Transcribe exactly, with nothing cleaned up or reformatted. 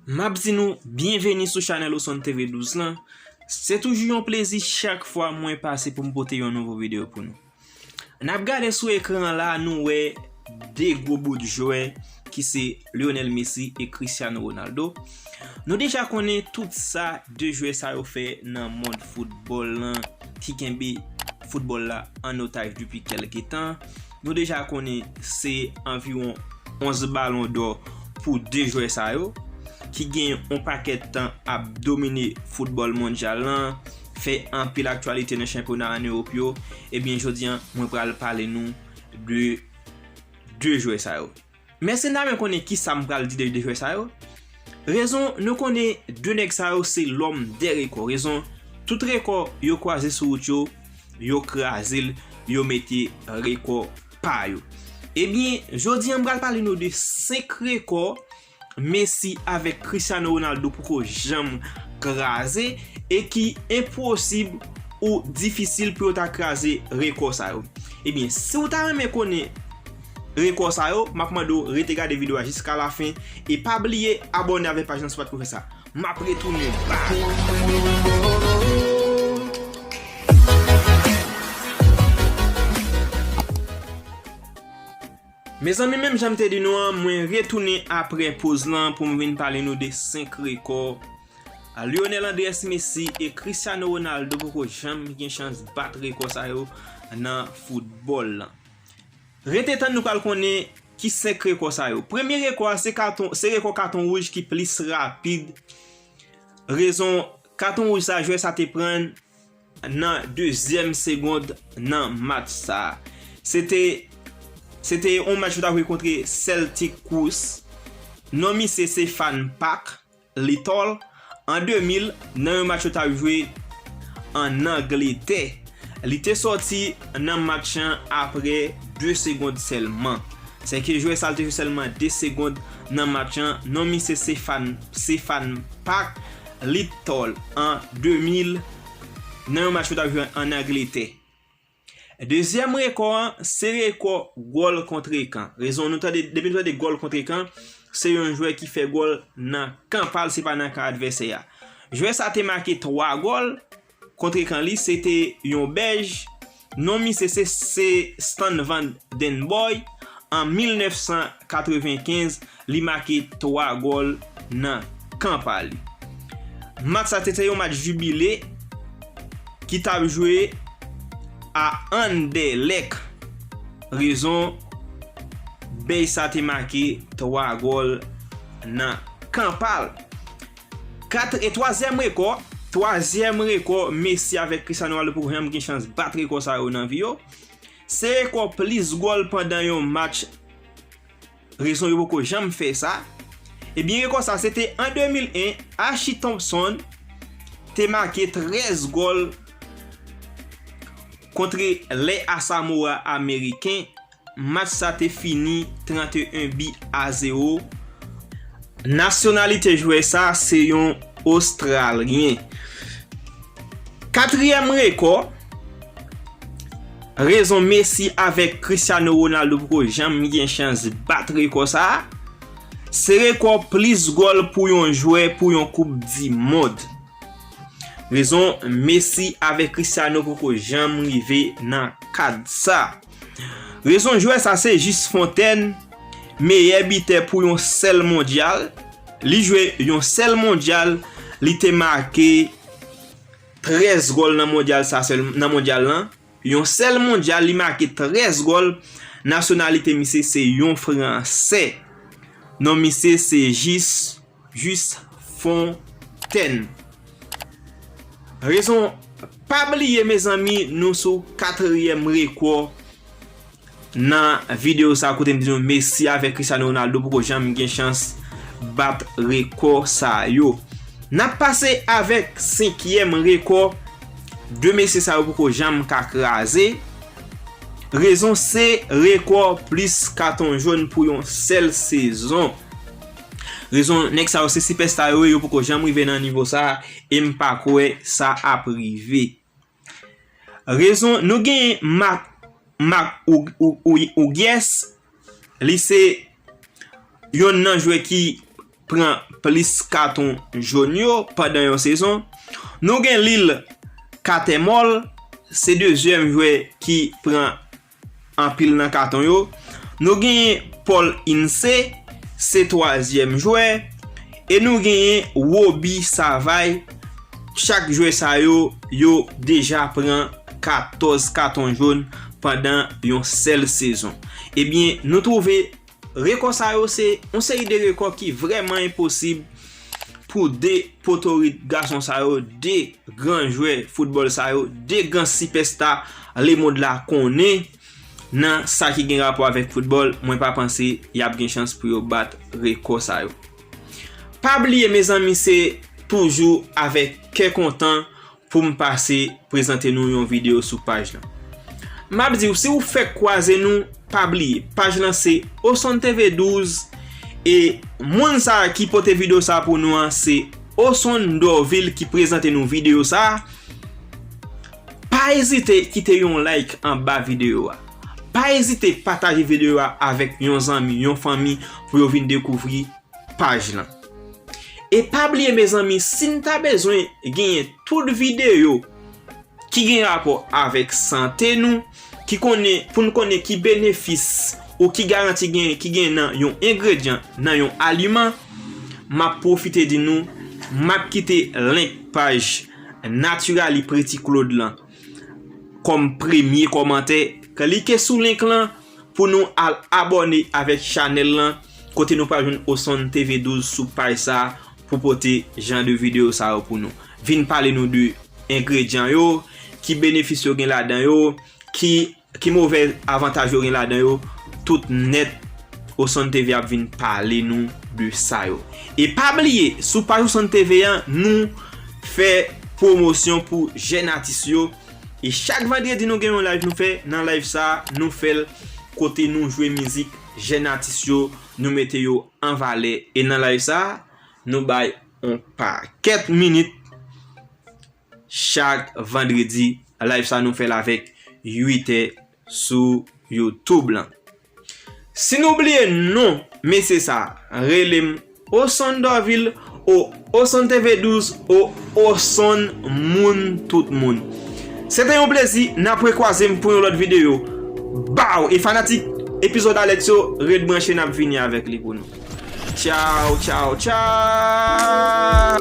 M ap di nou byenveni sou chanèl Osonn T V douz lan. Se toujou yon plezi chak fwa mwen pase pou m pote yon nouvo videyo pou nou. N ap gade sou ekran an la, nou wè de gwo bout jwè ki se Lionel Messi e Cristiano Ronaldo. Nou deja konnen tout sa de jwè sa yo fè nan mond foutbòl lan, ki kenbe foutbòl la an otaj depi kèlke tan. Nou deja konnen se anviwon onz balon dò pou de jwè sa yo, ki gen yon pakèt tan ap domine foutbòl mondyal lan, fè anpil aktyalite nan chanpyona ann Ewòp yo. Ebyen, jodi a, mwen pral pale nou de de jwè sa yo. Men si n ta renmen konnen kisa m pral di de de jwè sa yo, rezon nou konnen de nèg sa yo se lòm dè rekò. Rezon, tout rekò yo kwaze sou wout yo, yo kraze l, yo mete rekò pa yo. Ebyen, jodi a m pral pale nou de senk rekò Messi avèk Cristiano Ronaldo poko janm kraze e ki enposib ou difisil pou yo ta kraze rekò sa yo. Ebyen, si w ta renmen konnen rekò sa yo, m ap mande w rete gade videyo a jiska lafen e pa bliye abòne avèk paj lan si w pa t ko fè sa. M ap retounen bak. Mezanmi, menm jan m te di nou an, mwen retounen apre poz lan pou m vin pale nou de senk rekò Lionel Andrés Messi e Cristiano Ronaldo poko janm gen chans bat rekò sa yo nan foutbòl lan. Rete tann nou pral konnen ki senk rekò sa yo. Premye rekò a se katon, se rekò katon wouj ki plis rapid. Rezon, katon wouj sa jwè sa te pran nan dezyèm segond nan match sa. Se te, se te yon match yo t ap jwe kontre Celtic Cruz. Non misye se Fan Pak Little an de mil nan yon match yo t ap jwe ann Angletè. Li te sòti nan match lan apre de segond sèlman. Sèke jwè sa l te jwe sèlman de segond nan match lan. Non misye se Fan, se Fan Pak Little an de mil nan yon match yo t ap jwe ann Angletè. Dezyèm rekò an, se rekò gòl kontre kan. Rezon nou tande, depi nou tande gòl kontre kan, se yon jwè ki fè gòl nan kan pa l, se pa nan kan advèsè a. Jwè sa te make twa gòl kontre kan li, se te yon bèj. Non misye se, se Stan Van Den Boy. An mil nèf san katrevenkenz, li make twa gòl nan kan pa li. Match sa te, te yon match jibile ki t ap jwe a Anderlecht. Rezon, bèj sa te make twa gòl nan kan pa l. Kat, e twazyèm rekò, twazyèm rekò Messi avèk Cristiano Ronaldo poko janm gen chans bat rekò sa yo nan vi yo. Se rekò plis gòl pandan yon match. Rezon yo poko janm fè sa. Ebyen, rekò sa se te an de mil en, Archie Thompson te make trèz gòl kontre lè Asamoah Ameriken. Match sa te fini trannteyen bi a zewo. Nasyonalite jwè sa se yon Ostralyen. Katriyèm rekò, rezon Messi avèk Cristiano Ronaldo poko janm gen chans bat rekò sa a, se rekò plis gòl pou yon jwè pou yon koup di mond. Rezon Messi avèk Cristiano poko janm rive nan kad sa. Rezon jwè sa se Jis Fontèn, meyè bitè pou yon sèl mondyal. Li jwe yon sèl mondyal, li te make trèz gòl nan mondyal sa sèl, nan mondyal lan. Yon sèl mondyal, li make trèz gòl. Nasyonalite misye se yon Fransè. Non misye se Jis, Jis Fontèn. Rezon, pa bliye, mezanmi, nou sou katriyèm rekò nan videyo sa kote m di nou Messi avèk Cristiano Ronaldo poko janm gen chans bat rekò sa yo. N ap pase avèk senkyèm rekò de mesye sa yo poko janm ka kraze. Rezon se rekò plis katon jòn pou yon sèl sezon. Rezon nèg sa yo se sipèsta yo ye, yo poko janm rive nan nivo sa a, e m pa kwè sa ap rive. Rezon, nou gen Marc, Marc Hu-, Hu-, Hu-, Hughes, li se yonn nan jwè ki pran plis katon jòn yo pandan yon sezon. Nou gen Lil Cattermole, se dezyèm jwè ki pran anpil nan katon yo. Nou genyen Paul Ince, se twazyèm jwè. E nou genyen Roby Savay. Chak jwè sa yo, yo deja pran katòz katon jòn pandan yon sèl sezon. Ebyen, nou twouve rekò sa yo se yon seri de rekò ki vrèman enposib pou de potorit gason sa yo, de gran jwè foutbòl sa yo, de gran sipèsta lemonn la konnen nan sa ki gen rapò avèk foutbòl. Mwen pa panse y ap gen chans pou yo bat rekò sa yo. Pa bliye, mezanmi, se toujou avèk kè kontan pou m pase prezante nou yon videyo sou paj lan. M ap di w, si w fèk kwaze nou, pa bliye, paj lan se Osonn T V douz, e moun sa a ki pote videyo sa a pou nou an, se Osonn Dorvil ki prezante nou videyo sa a. Pa ezite kite yon like anba videyo a. Pa ezite pataje videyo a avèk yon zanmi, yon fanmi, pou yo vin dekouvri paj lan. E pa bliye, mezanmi, si n ta bezwen genyen tout videyo ki gen rapò avèk sante nou, ki konnen, pou n konnen ki benefis ou ki garanti gen, ki gen nan yon engredyan, nan yon aliman, m ap pwofite di nou, m ap kite link paj Naturally Pretty Claude lan kòm premye kòmantè. Klike sou link lan pou nou al abòne avèk chanèl lan, kote nou pral jwenn Osonn T V douz sou paj sa a pou pote jan de videyo sa yo pou nou. Vin pale nou de engredyan yo, ki benefis yo gen ladan yo, ki, ki move avantaj yo gen ladan yo, tout nèt Osonn T V ap vin pale nou de sa yo. E pa bliye, sou paj Osonn T V an, nou fè pwomosyon pou jèn atis yo. E chak vandredi nou gen yon live nou fè. Nan live sa a, nou fè l kote nou jwe mizik jèn atis yo, nou mete yo an valè. E nan live sa a, nou bay yon pakèt minit chak vandredi. Live sa a, nou fè l avèk uit è sou YouTube lan. Si nou bliye non mesye sa, rele m Osonn Dorvil, o Osonn T V douz, o Osonn moun tout moun. Se te yon plezi, n ap rekwaze m pou yon lòt videyo. Baw! E fanatik epizòd Alex yo, ret branche, n ap vini avèk li pou nou. Tchaw, tchaw, tchaw!